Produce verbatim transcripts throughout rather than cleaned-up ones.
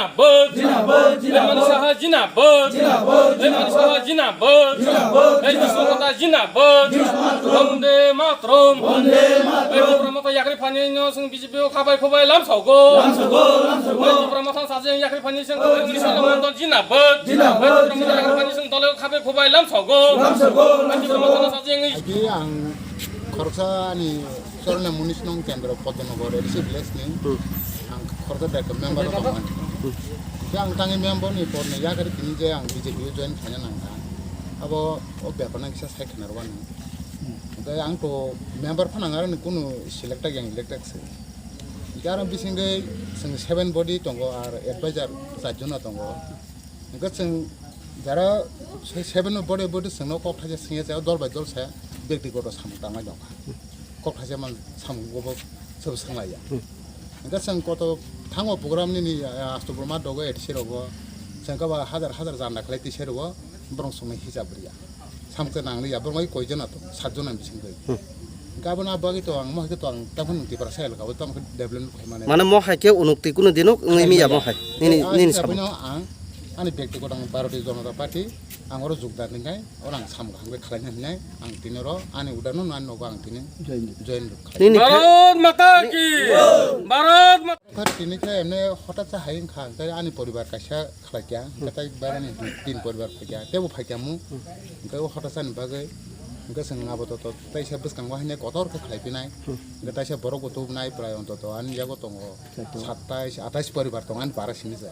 Jindabad! Jindabad, Lemani jindabad! Saha jindabad! Jindabad, Lemani jindabad! Saha jindabad! Jindabad, Hey, jindabad! Biswakanta jindabad! Jindabad! Vande Mataram! Vande Mataram! Hey, Tipra Motha yakri phani no sung B J P o khabai khubai lam sogo! Lam sogo, lam sogo! Hey, Tipra Motha sajeng yakri phani sung Hey, Tipra jindabad! Motha jindabad! Jindabad, Hey, Tipra Motha yakri jindabad! Phani sung dole khabai khubai lam sogo! Lam sogo, lam Hey, Tipra sogo! Motha sajeng Agi ang khoroksa ani Chorna Munis nong kendro Podonogor A D C village ni Hmm. ang khoroksa direct member o tongmani. Hmm. Hingke ang tangwi member ni por ni yakari tini je ang B J P o join khaina nangkha. Abo o bepar no kisa sai khna rwani. Hingke ang to member phano ang aroni kunu selected yang elected se. Hingke aro bisingwi chwng seven body tongo ar advisor char jona tongo. Hingke chwng jara se-, seven body body chwngno kok thaisa swngya se dol bai dol se bektigoto samung tanglai nokha. Kok thaisa man samung bobo sobo swnglaiya. Hmm. Hingke chwng koto thango program nini, ah, Asto Burma dogo A D C rogo chwng kaba hajar hajar janda khlai twi se rogo borong chwngno hisab riya. Samung se nangliya borok bai koi jona to sat jona bising bai. Hmm. Hingke abono bagwi to ang mohai khe to ang tamo nung Tiprasa elka o tamo khe development khaimani. Mane mohai khe unukti kunu dinuk wngwi miya mohai. Nini, nini samung. Ang ani bektigoto ang Bharatiya Janata Party ang oro jogdan rinai oro ang samung hambai khlaina hinai ang tini oro ani udano ani nogo ang tini join khlai. Nini khe Bharat Mata ki! Bharat Mata Kha tini khe emne hotat sa hai wngkha, hingke ani poribar kaisa khlai kya, hingke tai bairani dui tin poribar phai kya, tebo phai kya mu, hingke o hotat sani bagwi, hingke chwng abo to, to taisa bwskango haino kotor khe khlai pinai, hingke taisa borok bo tubunai, prai ontoto ani yago tongo satais atais poribar tongo ani bara simi se.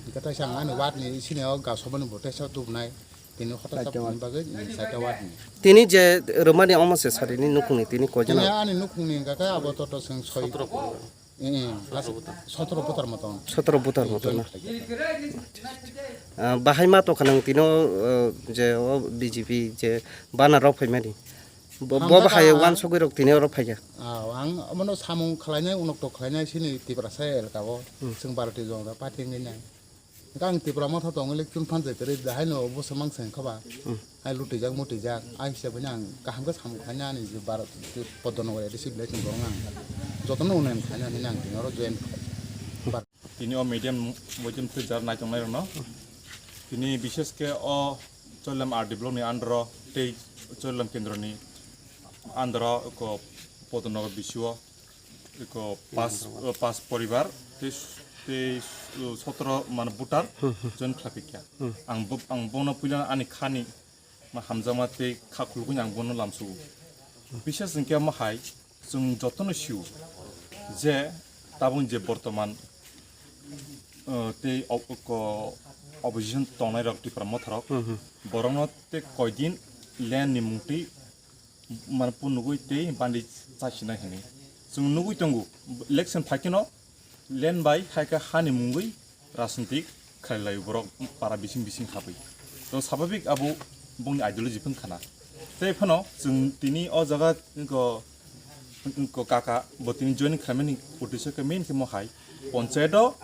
Hingke taisa ang ani ward ni sini o gasobani bo taisa tubunai, tini hotat sa bagwi, saita ward ni. Tini je rwmani omo se sarini nukhungni tini koi jana? Tini ani nukhungni hingka khe abo toto chwng soi. Eh, eh, sotoro butar moton. Sotoro butar moton na. Ah, bahai ma tongkha nang tino, ah, je o B J P je bana rok phaimani. Bo, bo bahai wansugwi rok tini oro phaikha. Ah, ang omono samung khlainai, unokto khlainai sini Tiprasa elka o. Chwng Bharatiya Janata Party wngwi nai. Hingke ang Tipra Motha tongwi le chun phan jai kwrwi, dahai no bo se mang se wngkha ba. Hai lutijak mutijak, ai hisabai no ang kaham khe samung khaina ani je Bharat, je Podonogor A D C village ni borok ang jotono unayan khaina hinwi ang tini oro join khai. Tini o medium, medium twijar naitongnai rokno tini bishesh khe o Choilam R D block ni under o tei Choilam kendro ni under o ko Podonogor bisio eko pas, eh, pas poribar tei, tei, eh, sotoro mane voter join khlai kha. Ang bo, ang bono puila ani khani ma hamjakma tei kha khulukuni ang bono lamsugo. Bishesh hwnkhe omo hai chwng jotono sio je tabuk je bortoman, eh, tei op-, ko-, opposition tongnai rok Tipra Motha rok borokno tei koidin land ni mungtwi mane punugwi tei bandi chasina hinwi. Chwng nugwi tongo, election phaikheno land bai hai khe hani mungwi rajnitik khlai lai borok para bising bising habwi. To sababik abo bongni ideology phung khana. Tei phano chwng tini o jaga ko, ko kaka bo tini join khlaimani uddesyo khe main khe mo hai ponchayat o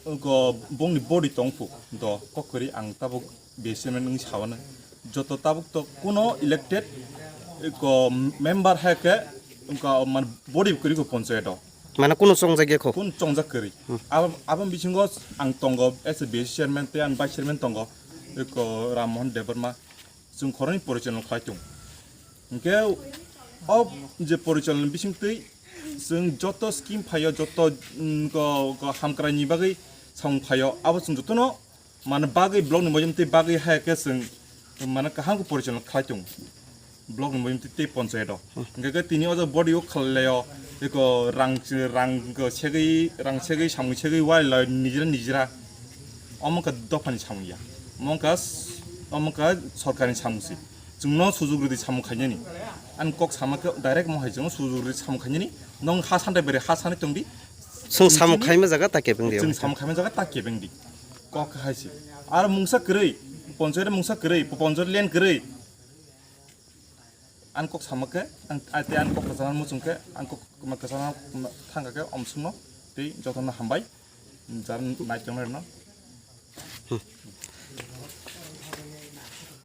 Wngkha bongni body tongphu do kok kwrwi ang tabuk B C M wngwi sawana. Joto tabuk to kuno elected ko member hai khe wngkha man body kwrwi ko ponchayat o. Mane kuno chongjak ya kho? Kun chongjak kwrwi. Abo, abo bisingo ang tongo as a B C chairman tei ang vice chairman tongo ko Ram Mohan Debbarma. Chwng khoroknwi porichalna khlai tongo. Hinkhe o je porichalna bisingtwi chwng joto scheme phaio, joto, mm, ko, ko hamkraini bagwi samung phaio, abo chwng jotono mane bagwi block ni moyamtwi bagwi hai khe chwng mane kaham khe porichalna khlai tongo block ni moyamtwi tei ponchayat o. Hinkhe khe tini o jaga body o khlai laio, eko rang, rang ko segwi, rang segwi, samung segwi wai lai nijra nijra. Omo wngkha dophani samung ya. Omo wngkha, omo wngkha sorkarni samung se. Chwngno sujug rwdi samung khainani. Ani kok sama khe direct mo hai chwngno sujug rwdi samung khainani. Nwng ha santai bere ha sanai tongdi. Chwng samung khaima jaga ta kebeng di. Chwng samung khaima jaga ta kebeng di. Kok hai se. Ar mungsa kwrwi, ponchayat mungsa kwrwi, ponchayat land kwrwi. Ani kok sama khe, ang, ai tei ani kok kwchangma muchung khe, ang kok kwchangma thangkha khe omsongno tei jotono hambai. Jar naitongnai rwno.